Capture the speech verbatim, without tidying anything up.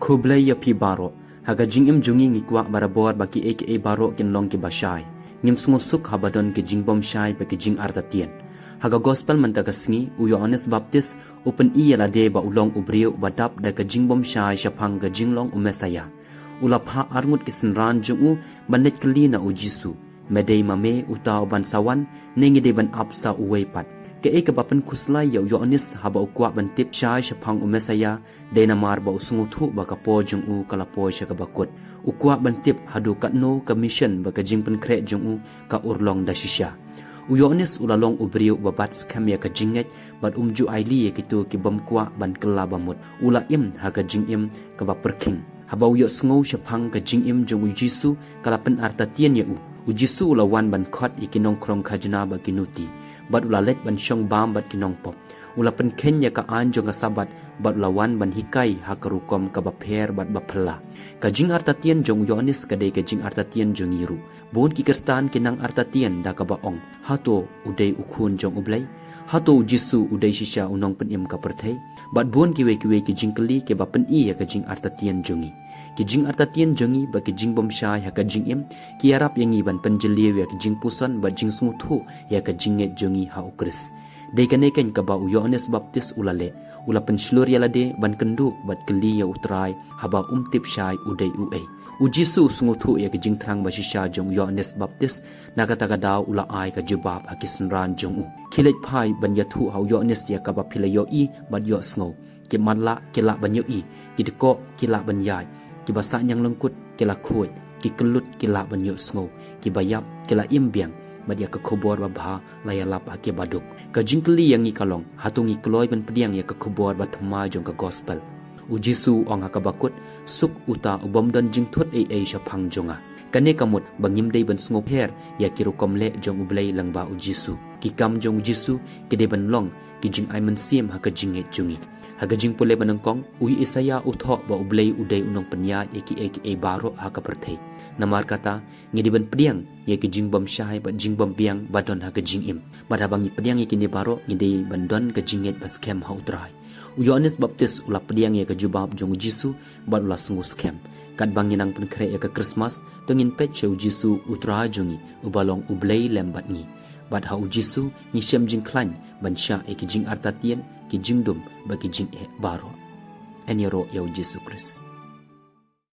Khublei ïa phi baroh. Ha ka jingim jong ngi ngi kwah barabor ba kiei kiei baroh kin long kiba shai. Ngim sngewsuk haba don ki jingbymshai bad ki jingartatien. Ha ka gospel mynta ka sngi, u Ïoannis Baptist u pyni ïa lade ba u long u briew uba dap da ka jingbymshai shaphang ka jinglong u Messaïah. U la phah arngut ki synran jong u ban leit kylli na u Jisu, me dei ma me uta uban sa wan, ne ngi dei ban ap sa uwei pat? Kaei kaba pynkhuslai ïa u Ïoannis haba u kwah ban tip shai shaphang u Messaïah, dei namar ba u sngewthuh ba ka por jong u ka la poi sha kaba kut. U kwah ban tip haduh katno ka mission bad ka jingpynkhreh jong u ka urlong da shisha. U Ïoannis u la long u briew uba bat skhem ïa ka jingngeit bad um ju ailad ïa kito ki bym kwah ban kylla ba mut. U la im ha ka jingim kaba pyrkhing. Haba u ïohsngew shaphang ka jingim jong u Jisu, ka la pynartatien ïa u. U Jisu u la wan ban khot ïa ki nongkhrong khajna bad ki nuti, bad u la leit ban shong bam bad ki nongpop. U la pynkheiñ ïa ka aiñ jong ka Sabbath, bad u la wan ban hikai ha ka rukom kaba pher bad ba phylla. Ka jingartatien jong u Ïoannis ka dei ka jingartatien jong ngi ruh. Bun ki Khristan ki nang artatien da kaba ong, hato u dei u Khun jong U Blei? Hato u Jisu u dei shisha u Nongpynim ka pyrthei? Bad bun kiwei kiwei ki jingkylli kiba pyni ïa ka jingartatien jong ngi. Ki jingartatien jong ngi bad ki jingbymshai ha ka jingim ki ïarap ïa ngi ban pynjylliew ïa ki jingpuson bad jingsngewthuh ïa ka jingngeit jong ngi ha U Khrist. Dei kane keiñ kaba u Ïoannis Baptist u la leh. U la pynshlur ïa lade ban kynduh bad kylli ïa U Trai haba um tip shai u dei uei. U Jisu u sngewthuh ïa ka jingthrang ba shisha jong u Ïoannis Baptist, na kata ka daw u la ai ka jubab ha ki synran jong u. Khie leit phai ban ïathuh ha u Ïoannis ïa kaba phi la ïohi bad ïohsngew. Ki matlah ki lah ban ïohi, ki dkoh ki lah ban ïaid, kiba sahñiang lyngkut ki la khuid, ki kyllut ki lah ban ïohsngew, kiba ïap ki la im biang, bad ïa ka khubor babha la ïalap ha kiba duk. Ka jingkylli ïa ngi ka long, hato ngi kloi ban pdiang ïa ka khubor bathymmai jong ka gospel? U Jisu u ong ha kaba kut, suk uta u bym don jingthut ei ei shaphang jong nga. Kane ka mut ba ngim dei ban sngewpher ïa ki rukom leh jong U Blei lyngba u Jisu. Ki kam jong u Jisu ki dei ban long ki jingai mynsiem ha ka jingngeit jong ngi. Ha ka jingpule ba nyngkong, u Isaïah u thoh ba U Blei u dei u nongpynïaid ïa kiei kiei baroh ha ka pyrthei. Namar kata, ngi dei ban pdiang ïa ki jingbymshai bad jingbymbiang ba don ha ka jingim. Bad haba ngi pdiang ïa kine baroh, ngi dei ban don ka jingngeit ba skhem ha U Trai. U Ïoannis Baptist u la pdiang ïa ka jubab jong u Jisu bad u la sngewskhem. Katba ngi nang pynkhreh ïa ka Krismas, to ngin peit sha u Jisu U Trai jong ngi, uba long U Blei lem bad ngi. Bad ha u Jisu ngi shem jingkhlaiñ ban shah ïa ki jingartatien, ki jingdum bad ki jingeh baroh. Yn ïaroh ïa u Jisu Khrist.